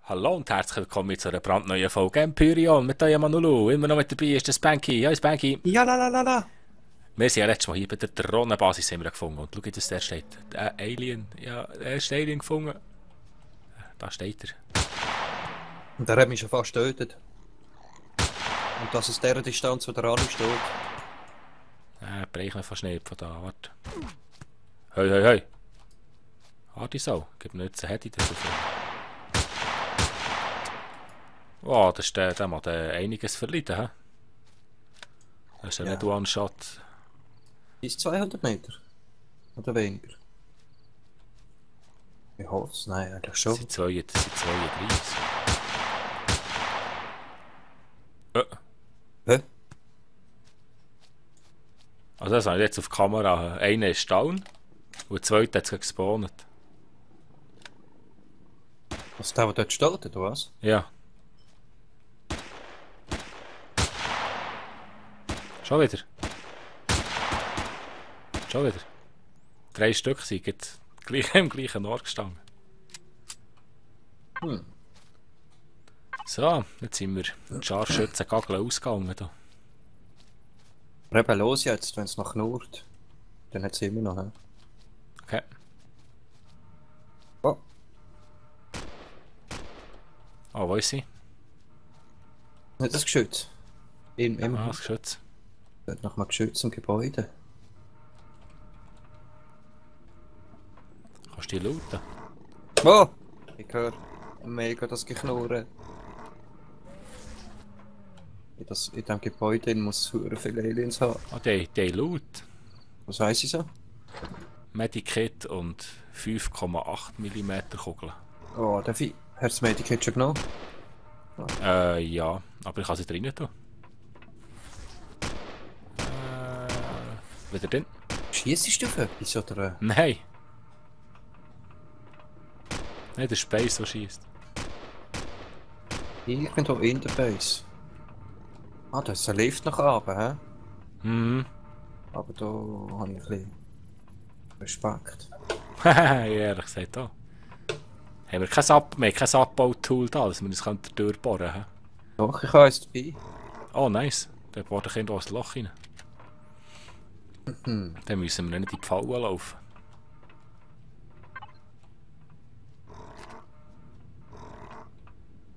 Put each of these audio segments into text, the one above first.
Hallo und herzlich willkommen zu einer brandneuen Folge Empyrion mit euch Manulu. Immer noch mit dabei ist der Spanky. Hi Spanky. Ja, la la la la. Wir sind ja letztes Mal hier bei der Drohnenbasis haben wir gefunden. Und schau jetzt, der steht. Der Alien. Ja, der erste Alien gefunden. Da steht er. Und der hat mich schon fast getötet. Und das aus dieser Distanz, wo der alle steht. Brechen wir fast nicht von da. Warte. Hoi, hoi, hoi. Warte so. Gib mir jetzt ein Handy dazu. Oh, das ist der macht einiges verleiden, hä? Das ist ja nicht One-Shot. Ist 200 Meter? Oder weniger? Ich hoffe es, nein, eigentlich schon. Das sind 32. Hä? Also das habe ich jetzt auf Kamera. Einer ist down und der zweite hat es gespawnt. Was der dort steht, oder was? Ja. Schon wieder. Schon wieder. 3 Stück sind jetzt im gleichen Ort gestanden. So, jetzt sind wir mit Scharfschützen-Gagel ausgegangen. Da. Aber eben los jetzt, wenn es noch knurrt. Dann hat es immer noch, hä? Okay. Oh, Oh, wo ist sie? nicht das Geschütz. Im Ah, das Geschütz. dort nach einem Geschütz im Gebäude. Kannst du die looten? Oh! Ich höre mega das Geknurren. In diesem Gebäude muss es verdammt viele Aliens haben. Ah, die Loot. Was heisst sie so? Medikit und 5,8 mm Kugeln. Oh, darf ich? Hast du das Medikit schon genommen? Ja, aber ich kann sie drinnen tun. Wieder drin? Schießt du auf etwas, oder? Nein! Nein, der Space, der schießt. Irgendwo in der Base. Ah, da ist ein Lift nach oben, hä? Mhm. Aber da habe ich ein bisschen Respekt. Haha, ehrlich gesagt auch. Haben wir kein Abbautool da, dass wir uns durchbohren können? Doch, ich habe eins dabei. Oh, nice. Da bohrt ich irgendwo ein Loch rein. Dann müssen wir nicht in die Falle laufen.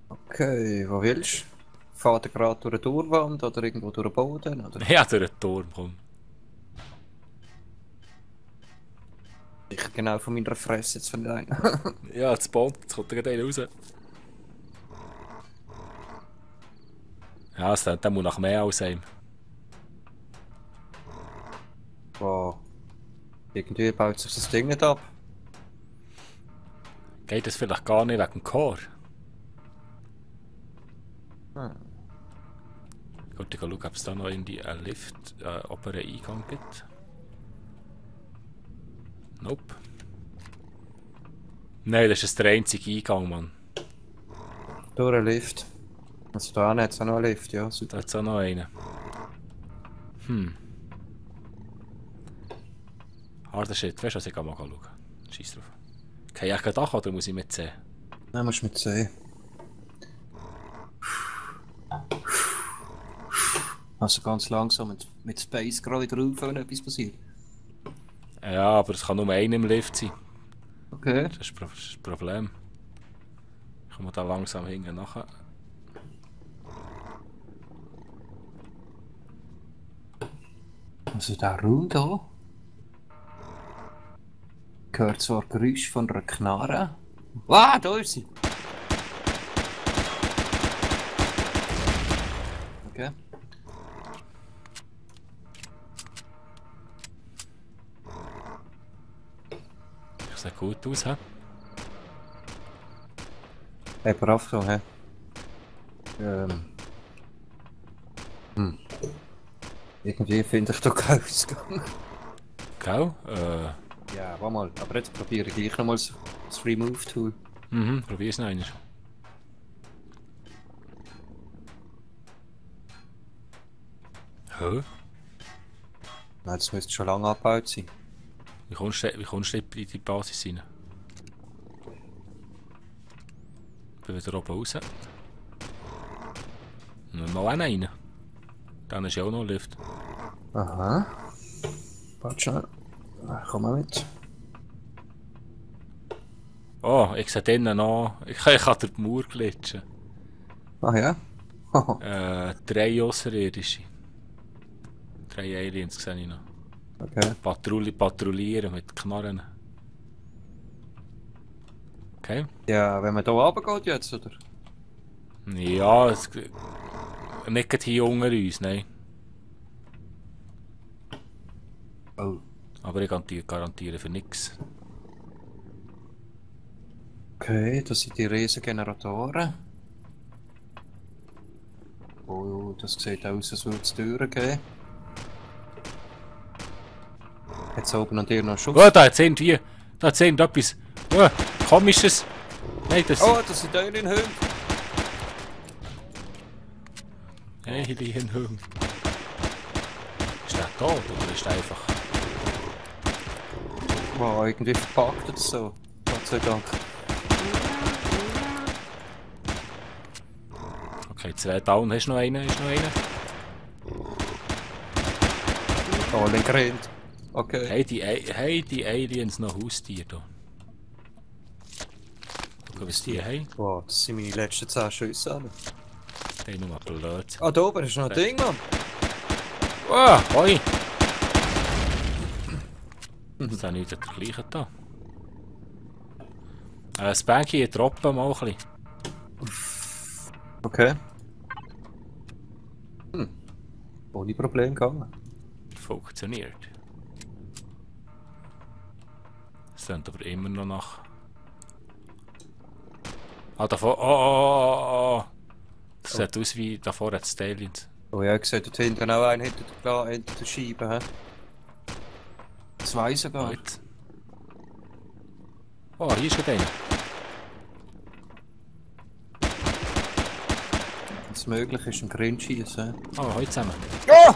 Okay, wo willst du? Fährt er gerade durch eine Durchwand oder irgendwo durch den Boden? Oder? Ja, durch den Turm kommen. Sicher genau von meiner Fresse jetzt von einem. Ja, jetzt Boot, jetzt kommt der raus. Ja, der muss nach mehr als einem. Wow. Irgendwie baut sich das Ding nicht ab. Geht das vielleicht gar nicht wegen dem Chor? Gut, ich schaue, ob es da noch in die Lift, ob einen Eingang gibt. Nope. Nein, das ist der einzige Eingang, Mann. Durch einen Lift. Also da hat es auch noch einen Lift, ja. Da Super. hat es auch noch einen. Harder Shit, weißt du was, ich kann mal schauen. Scheiß drauf. Kann ich eigentlich Dach oder muss ich mitsehen? Nein, musst du mit sehen. Also ganz langsam mit Space gerade drauf, wenn etwas passiert. Ja, aber es kann nur einer im Lift sein. Okay. Das ist das Problem. Ich komme da langsam hinten nachher. Also der Raum da. Gehört zwar Geräusch von einer Knarre. Ah, da ist sie! Okay. Das sieht gut aus, hä? Hey, brav so, hä? Irgendwie finde ich da keinen Ausgang. Gell? Ja, warte mal. Aber jetzt probiere ich gleich nochmal das Remove-Tool. Probier's noch einmal. Hä? Nein, das müsste schon lange abgebaut sein. Wie kommst du in die Basis rein? Bin wieder oben raus. Und noch einen. Dann ist ja auch noch ein Lift. Aha. Warte schnell. Komm mal mit. Oh, ich sehe drinnen noch. Ich kann durch die Mauer glitschen. Ah ja? 3 Außerirdische. 3 Aliens sehe ich noch. Okay. Patrouillieren mit Knarren. Okay. Ja, wenn man hier runtergeht jetzt, oder? Ja, nicht gerade hier unter uns, nein. Oh. Aber ich garantiere für nichts. Okay, das sind die riesen Generatoren. Oh, das sieht aus, als würde es Türen geben. Jetzt oben an dir noch Schuss. Oh, da hat irgendetwas. Oh, komisches. Nein, das Oh, das sind Alienhunde. Alienhunde. Ist der tot oder ist der einfach... Wow, irgendwie verpackt oder so. Gott sei Dank. Okay, 2 down. Hast du noch einen? Oh, den Grind. Okay. Hey, die Aliens noch Haustiere da. Guck, was die haben. Wow, das sind meine letzten 10 Schüsse. Die haben nur blöd. Ah, da oben ist noch ein Ding, Mann. Oh, hoi! Das ist auch nicht der gleiche da. Spanky, droppen mal ein bisschen. Okay. Ohne Problem gegangen. Funktioniert. Es sind aber immer noch nach... Ah, davor... Oh! Das sieht aus wie... Davor hat es Aliens. Oh ja, ich sehe dort hinten auch einen hinter der Scheibe. He? 2 sogar. Gut. Oh, hier ist gerade einer. Wenn es möglich ist, einen Grind schießen. Oh, heute zusammen. Oh!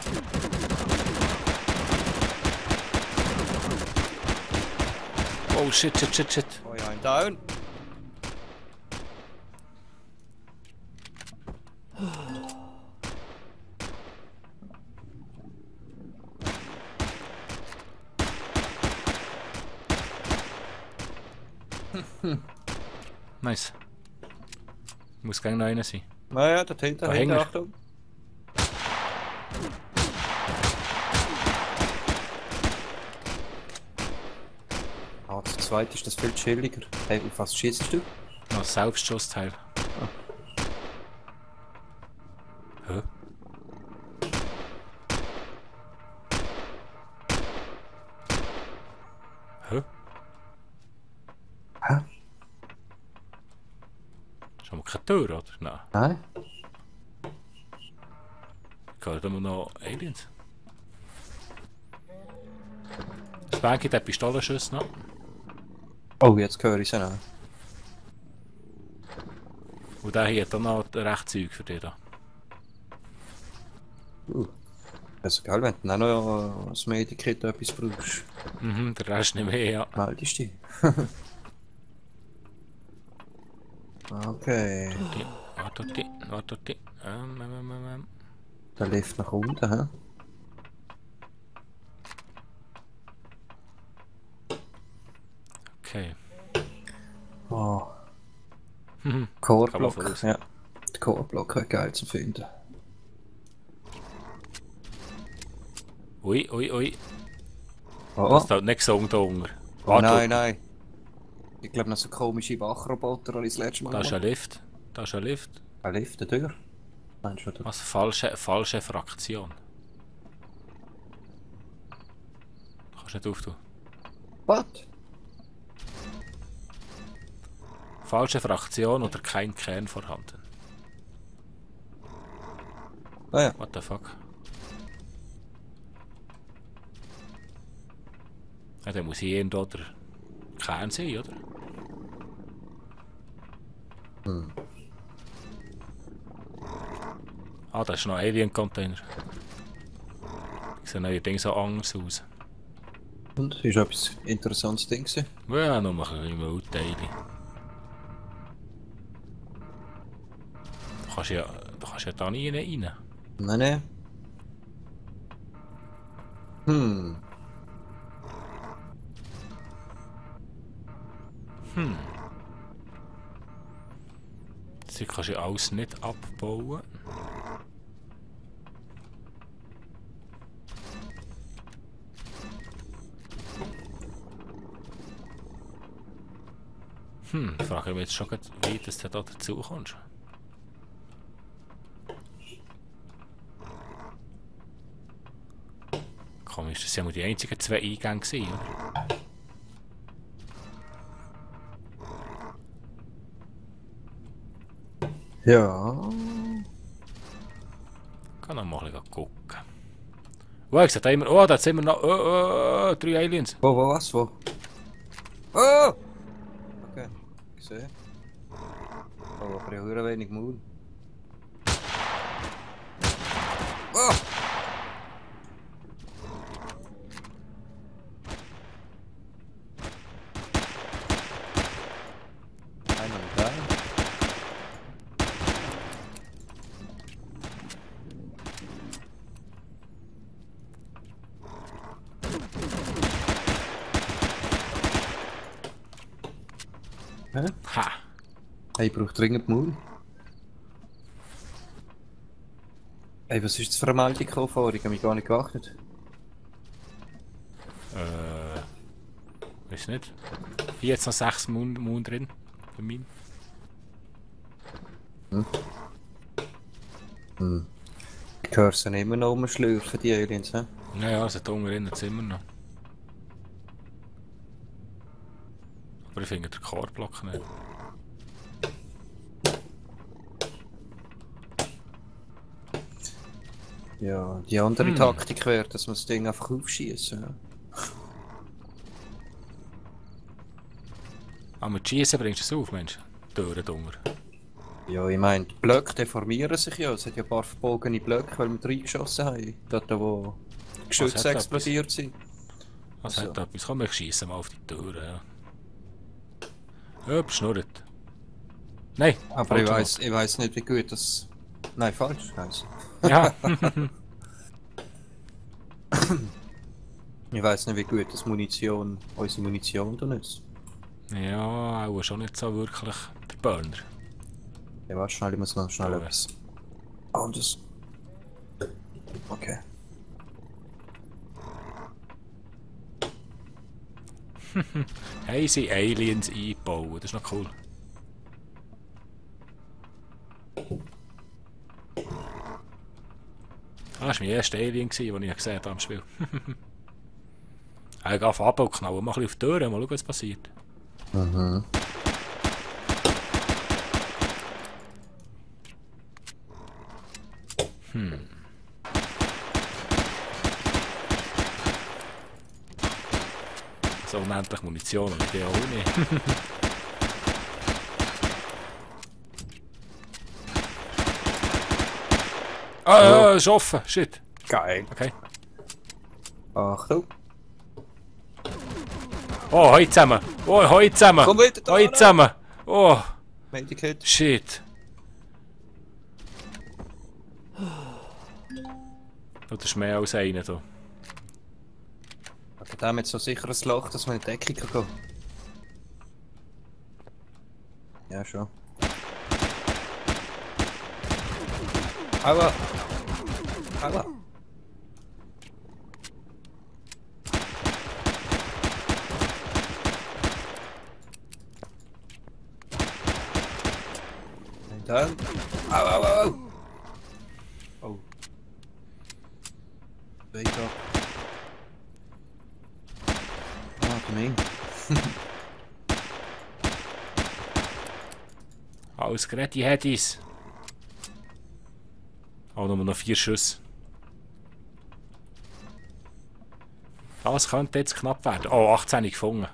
Oh, shit. Oh ja, ein Down. Nice. Muss gerne noch einer sein. Naja, dort hinten, Da hängt er. Achtung. Ah, das zweite ist das viel chilliger. Hey, wie fast schießt du? Noch Selbstschussteil. Hä? Hä? Hä? Ist aber keine Tür, oder? Nein. Nein? Ich höre immer noch Aliens. Spanky, der Pistolenschuss noch. Oh, jetzt höre ich sie noch. Und der hier hat auch noch recht Zeug für dich da. Also geil, wenn du dann auch noch als Medikit etwas brauchst. Mhm, der Rest nicht mehr, ja. Meldest dich. Okay. Warte. Der Lift nach unten, hä? Okay. Oh. Kann man Core-Block. voraus. Ja. Der Core-Block wäre geil zu finden. Ui. Oh, Das tut nicht gesund da unten. oh Warte, nein. Ich glaube noch so komische Wachroboter, die ich das letzte Mal da ist ein gemacht Lift. habe. Ein Lift, eine Tür. Meinst du, Was? Falsche Fraktion. Kannst nicht auftun. was? Falsche Fraktion oder kein Kern vorhanden. Ah ja. What the fuck? Ja, dann muss hier irgendwo der Kern sein, oder? Ah, da ist noch ein Alien-Container. Die sehen allerdings so anders aus. Und? Ist etwas interessantes Ding gewesen? Ja, noch mal ein bisschen Teile. Du kannst ja da nie rein. Nein, nein. Hm. Sie kannst ja alles nicht abbauen. Ich frage mich jetzt schon, wie du da dazu kommst. Komisch, das waren ja die einzigen 2 Eingänge gewesen, oder? Ja. Ich kann noch mal ein bisschen gucken. Oh, ich sehe immer, da sind immer noch 3 Aliens. Wo, was, wo? Oh! Okay, gesehen. Oh, aber ich höre wenig Mut. Oh! Einer da. Hä? Ha! Hey, ich brauche dringend Mut. Hey, was ist das für eine Meldung gekommen vorhin? Ich habe mich gar nicht geachtet. Weiß nicht. Hier jetzt noch 6 Moon drin. Für mich. Ich höre sie immer noch rumschlürfen, die Aliens, hä? Ja, also da unten drin sind wir noch. Aber ich finde den Core-Block nicht. Ja, die andere Taktik wäre, dass man das Ding einfach aufschießen. Ja. Aber mit Schießen bringst du es auf, Mensch. Türen drunter. Ja, ich meine, die Blöcke deformieren sich ja. Es hat ja ein paar verbogene Blöcke, weil wir reingeschossen haben. Dort, wo die Geschütze explodiert sind. Was Also. hat da etwas? Komm, ich schiesse mal auf die Türen, ja. Hübsch, schnurrt. Nein! Aber ich weiss nicht, wie gut das... Nein, falsch, heisst. Ja! Ich weiss nicht, wie gut das unsere Munition da ist. Ja, auch schon nicht so wirklich der Burner. Ja, warte schnell, ich muss noch schnell Oh, etwas anderes. Okay. Haben sie Aliens eingebaut, das ist noch cool. Das war mein erster Alien, den ich gesehen habe am Spiel. Ich gehe auf Abbau knallen, mach ein bisschen auf die Tür, mal schauen, was passiert. Mhm. So unendlich Munition und ich auch nicht. ist offen, shit. Geil. Okay. Achtung. Oh, hoi zusammen. Oh, hoi zusammen. Komm wieder da Hoi ran. zusammen. Oh, Medikit. shit. Das ist mehr als einer hier. Okay, der hat so sicher ein Loch, dass man in die Deckung kann gehen. Ja, schon. Aua! Aua! Und dann... Au, au, au, au! Oh. Weiter. Nein. Alles geredet, die Headies. Oh, nur noch 4 Schüsse. Das könnte jetzt knapp werden. Oh, 18 gefunden.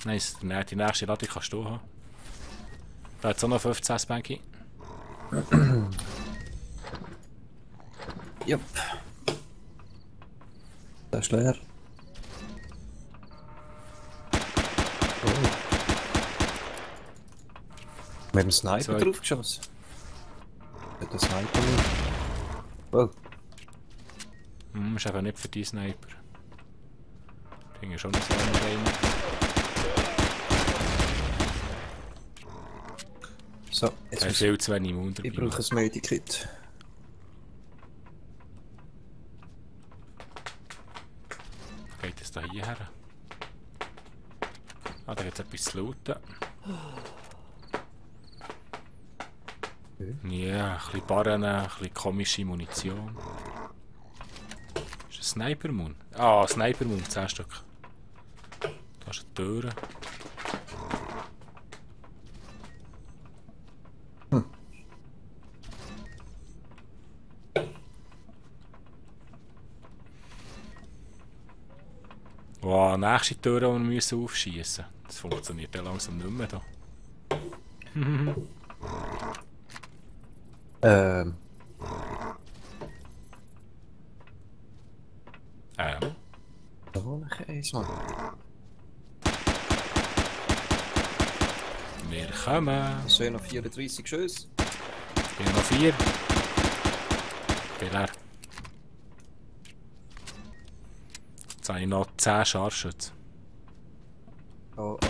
Nice, die nächste Ladung kannst du haben. Da hat es auch noch 15 Spanky. Jupp. Das ist leer. Wir haben einen Sniper Zwei. drauf geschossen. Hat der Sniper nicht. Oh, Ist eben nicht für die Sniper. Ich bin schon noch so rein. so, jetzt Es ist muss viel zu wenig Mund dabei. ich brauche ein Medikit. Geht es da hierher? Ah, da gibt es etwas zu looten. Ja, ein bisschen Barren, ein bisschen komische Munition. Ist ein Sniper-Mun? Ah, Sniper-Mun, 10 Stück. Da ist eine Tür. Wow, nächste Tür, die wir müssen aufschießen. Das funktioniert ja langsam nicht mehr da. Da ein Käse, Mann. Wir kommen. Es sind noch 34 Schüsse. Ich bin noch 4. Bin leer. Jetzt habe ich noch 10 Scharfschützen. Oh, oh.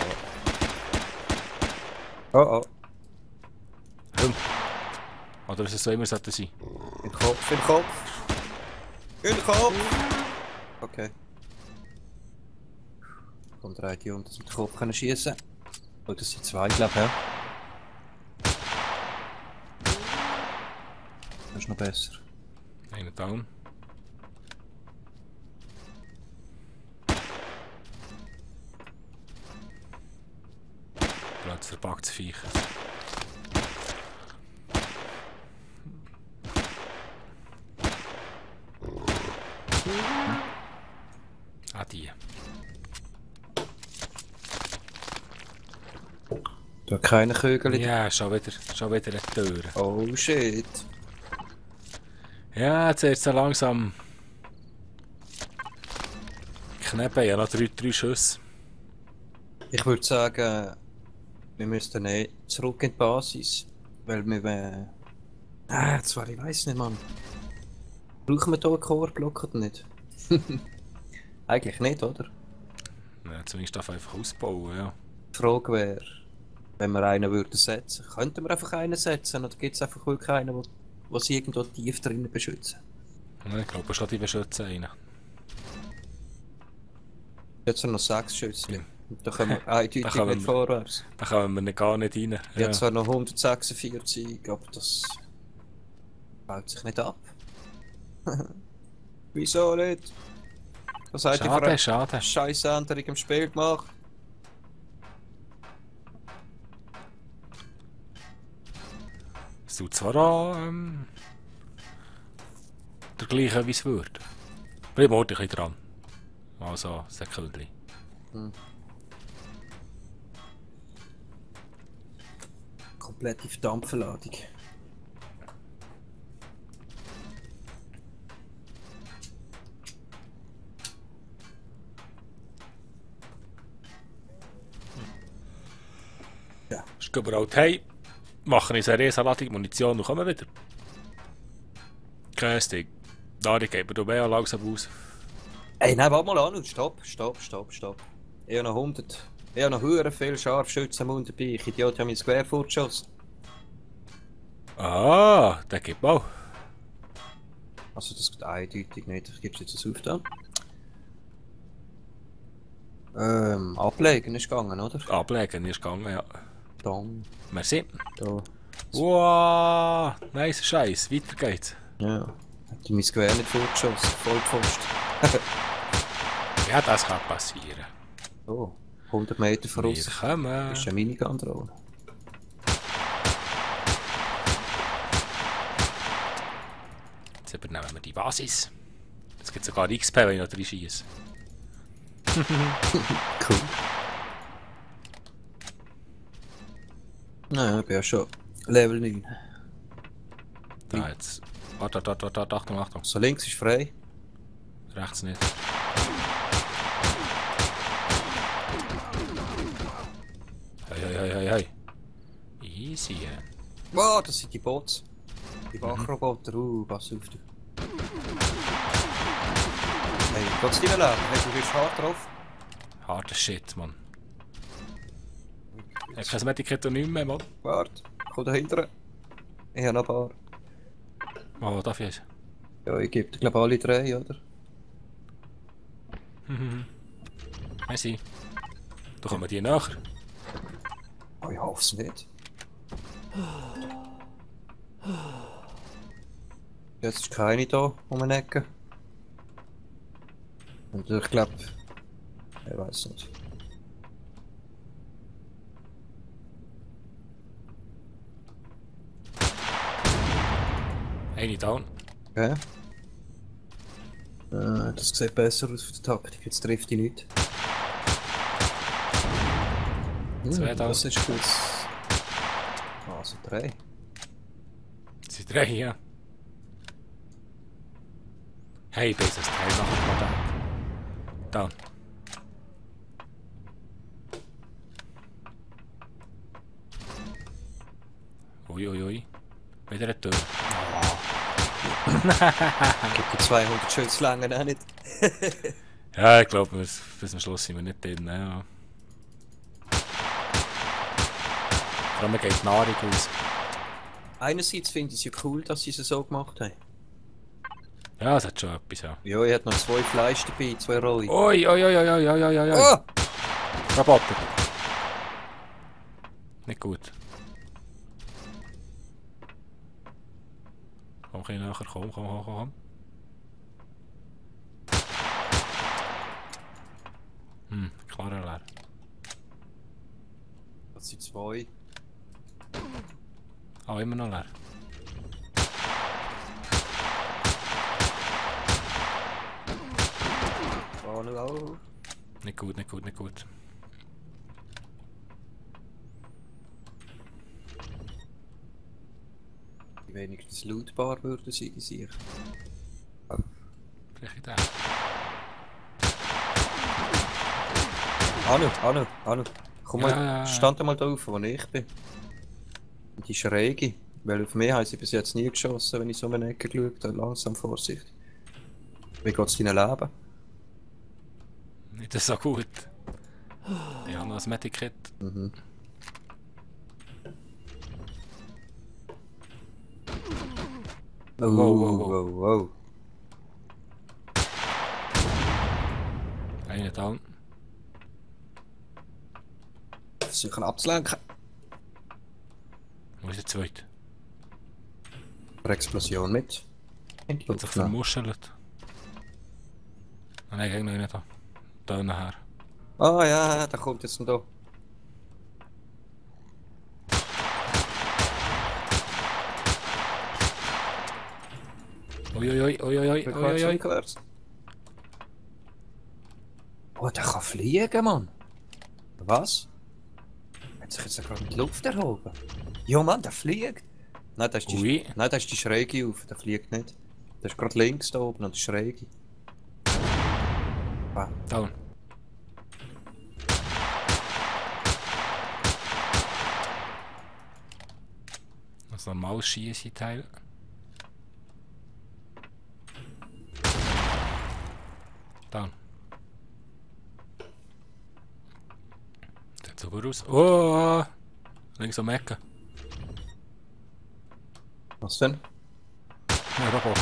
Oh, oh. Oder ist es so immer sollte sein? In den Kopf, in den Kopf. In den Kopf! Okay. Kommt der eine und das mit dem Kopf können schießen. Oh, das sind 2, glaube ich, ja. Das ist noch besser. Einer down. Plötzlich verpackt das Viech. Ah, die. Da keine Kügel. Ja, schon wieder eine Tür. Oh shit. Ja, jetzt wird es langsam knapp. Ja, noch 3 Schüsse. Ich würde sagen, wir müssten nicht zurück in die Basis. Weil wir. Zwar, ich weiß nicht, Mann. Brauchen wir hier einen Core-Block oder nicht? Eigentlich nicht, oder? Ja, zumindest darf einfach ausbauen, ja. Die Frage wäre, wenn wir einen würden setzen, könnten wir einfach einen setzen oder gibt es einfach wirklich einen, der sie irgendwo tief drinnen beschützen? Ja, ich glaube schon, die beschützen einen. Jetzt sind noch 6 Schüsse. Ja. Und da können wir eindeutig können nicht wir- vorwärts. Da kommen wir gar nicht rein. Ich habe zwar noch 146, aber das baut sich nicht ab. Wieso nicht? Was hat die Schade, schade. scheiß Änderung im Spiel gemacht? Es tut zwar auch der gleiche wie es wird. Bleib mal ein bisschen dran. Also, ein Sekündchen. Komplette Verdampferladung. Ja. Jetzt gehen wir halt heim, machen uns eine Riesenladung Munition und kommen wieder. Kein Ding. Dari geht mir mehr langsam aus. Ey, nein, warte mal an. Stopp. Ich habe noch 100. Ich habe noch höher viel Scharfschützen am dabei. Ich Idiot, ich habe mein Gewehr fortgeschossen. Ah, der gibt mal. Also das geht eindeutig nicht. Ich gebe es jetzt auf dann. Ablegen ist gegangen, oder? Ablegen ist gegangen, ja. Dann. Merci. Da. Wow, nice Scheiß. Weiter geht's. Ja. Hätte ich mein Gewehr nicht fortgeschossen. Vollpfost. Ja, das kann passieren. Oh. 100 Meter Wir voraus. kommen. Das ist eine Minigun-Drohne. Jetzt übernehmen wir die Basis. Es gibt sogar XP, wenn ich noch drin schieße. Cool. Nein, ich bin ja schon Level 9. Da jetzt. Warte, Achtung. So links ist frei. Rechts nicht. Hey. easy. Wow, das sind die Bots. Die Wachroboter, pass auf du. Hey, geht's dir lang? Hey, du bist hart drauf. Harter Shit, Mann. Ich habe kein Medikament nicht mehr, Mann. Warte, komm da hinten. Ich habe noch ein paar. Oh, darf ich? Ja, ich gebe dir glaube alle 3, oder? Merci. Da kommen die nachher. Oh, ich hoffe es nicht. Jetzt ist keine da um eine Ecke. Und ich glaube... Ich weiß nicht. Eine down. Okay. Das sieht besser aus auf der Taktik, jetzt trifft die nicht. Zwei down. Das ist gut. Also 3. Das sind 3, ja. Hey, besseres Teil nachher mal da. Down. Ui. Wieder ein Tür. Gibt die 200 Schüsse lange auch nicht. Ja, ich glaube, bis zum Schluss sind wir nicht drin. Ja. Vor allem geht die Nahrung aus. Einerseits finde ich es ja cool, dass sie es so gemacht haben. Ja, es hat schon etwas, ja. Ja, ich hatte noch 2 Fleisch dabei, 2 rohe. Ui. Oh! Roboter. Nicht gut. Komm ein bisschen nachher, komm. Klarer leer. Das sind 2. Ah, immer noch leer. Oh no. Nicht gut. Die wenigstens lootbar würden sie sich. Vielleicht da. Anu. Komm mal, Ja. stand mal da auf, wo ich bin. Und die Schräge. Weil auf mich haben sie bis jetzt nie geschossen, wenn ich so um eine Ecke geschaut habe. Langsam Vorsicht. Wie geht's deinem Leben? Nicht so gut. Ich habe noch ein Medikit. Mhm. Wow. Eine down. Versuchen abzulenken. Wo ist der zweite? Eine Explosion mit. In die Hat sich Luft genommen. vermuschelt. Nein, ich noch nicht da. Da nachher. Ah ja, der kommt jetzt noch da. Ui. Rückwärts. Oh, der kann fliegen, Mann. Was? Hat sich jetzt gerade in die Luft erhoben? Ja, Mann, der fliegt. Nein, das ist Ui. die Schräge auf, der fliegt nicht. Der ist gerade links da oben an der Schräge. Ah. Down. Das normales Schießteil. Down. Sieht super aus. Oh! Links am Ecke. Was denn? Ein Roboter.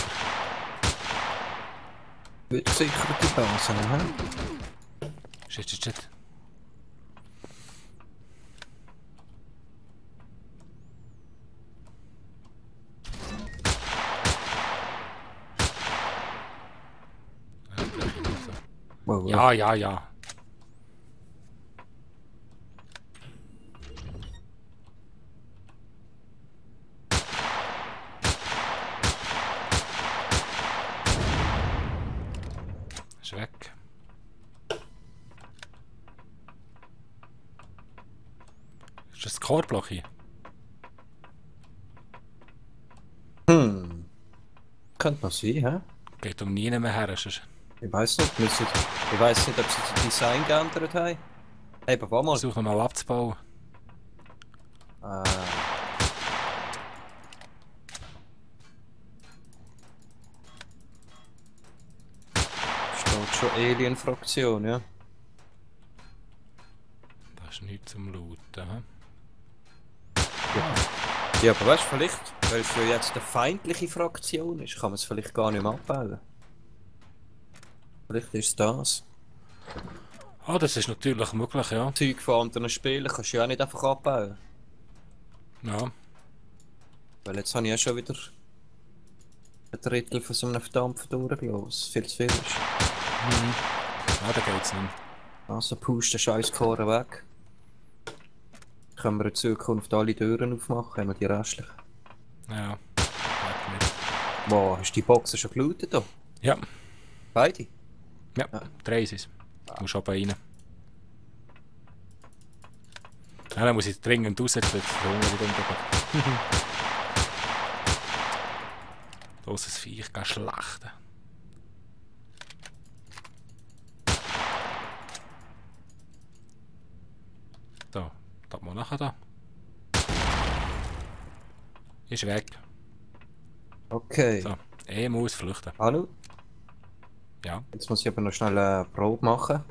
Wird sicher die Basen, hä? Shit. Wow. Ja. Ist weg. Ist das Core-Block hier? Könnte noch sein, hä? Geht um nie mehr her. Sonst Ich weiß nicht, ich weiß nicht, ob sie das Design geändert haben. Eben, warte mal. versuchen wir mal abzubauen. schon Alien-Fraktion, ja. Das ist nichts zum Looten. Hm? Ja, aber weißt du, vielleicht, weil es ja jetzt eine feindliche Fraktion ist, kann man es vielleicht gar nicht mehr abbauen. Vielleicht ist es das. Ah, das ist natürlich möglich, ja. Zeug von anderen Spielen kannst du ja auch nicht einfach abbauen. Ja. Weil jetzt habe ich ja schon wieder ein Drittel von so einem Verdampfer durchgelassen, was viel zu viel ist. Mhm. Ja, da geht's nicht. Also pusht den scheiß Koren weg. Können wir in Zukunft alle Türen aufmachen, haben wir die restlichen. Ja. Geht nicht. Wow, hast du die Boxen schon gelootet da? Ja. Beide? Ja, Ja. 3 ist es. Du musst aber rein. Ja, dann muss ich dringend raus, jetzt wird der Hunger wieder umgehen. Los, das Viech geht schlachten. So, da mal nachher da. Ist weg. Okay. So, muss flüchten. Hallo? Ja, Jetzt muss ich aber noch schnell eine Probe machen.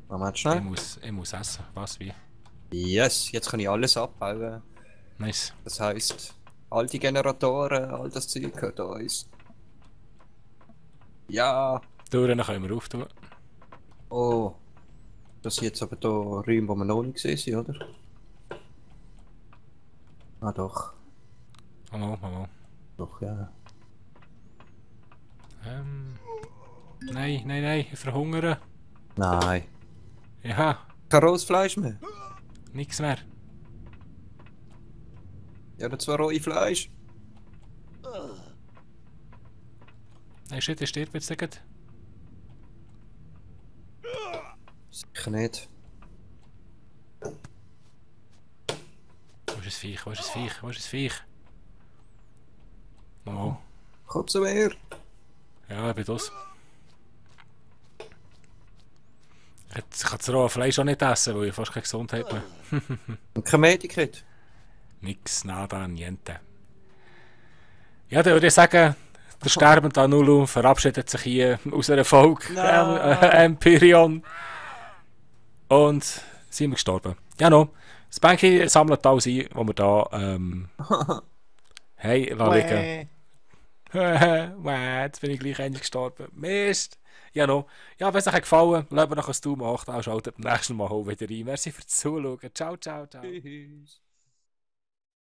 Moment schnell. ich muss essen. Was, wie? Yes, jetzt kann ich alles abbauen. Nice. Das heisst, all die Generatoren, all das Zeug gehört uns. Ja. Türen können wir auftun. Oh. Das sind jetzt aber hier Räume, wo wir noch nicht gesehen sind, oder? Ah doch. Mal. Doch, ja. Nein, ich verhungere. Nein. Ja, Kein rohes Fleisch mehr. nichts mehr. Ja, das war rohe Fleisch. Nein, shit, der stirbt jetzt nicht. Sicher nicht. Wo ist das Viech? Wo ist das Viech? Wo ist das Viech? Oh. Kommt zu mir. Ja, ich bin das. Ich kann das rohe Fleisch auch nicht essen, weil ich fast keine Gesundheit mehr. Und kein Medikit. Nix, nada, niente. Ja, dann würde ich sagen, der sterbende Anulu verabschiedet sich hier aus einer Folge Empyreon. Und sind wir gestorben. Ja, no. Das Banky sammelt alles ein, was wir da hey, lass liegen. Jetzt bin ich gleich endlich gestorben. Mist! Ja, no. Ja, wenn es euch gefallen, lasst mir noch ein Daumen hoch, dann schaltet beim nächsten Mal auch wieder rein. Merci fürs Zuschauen. Ciao. Tschüss.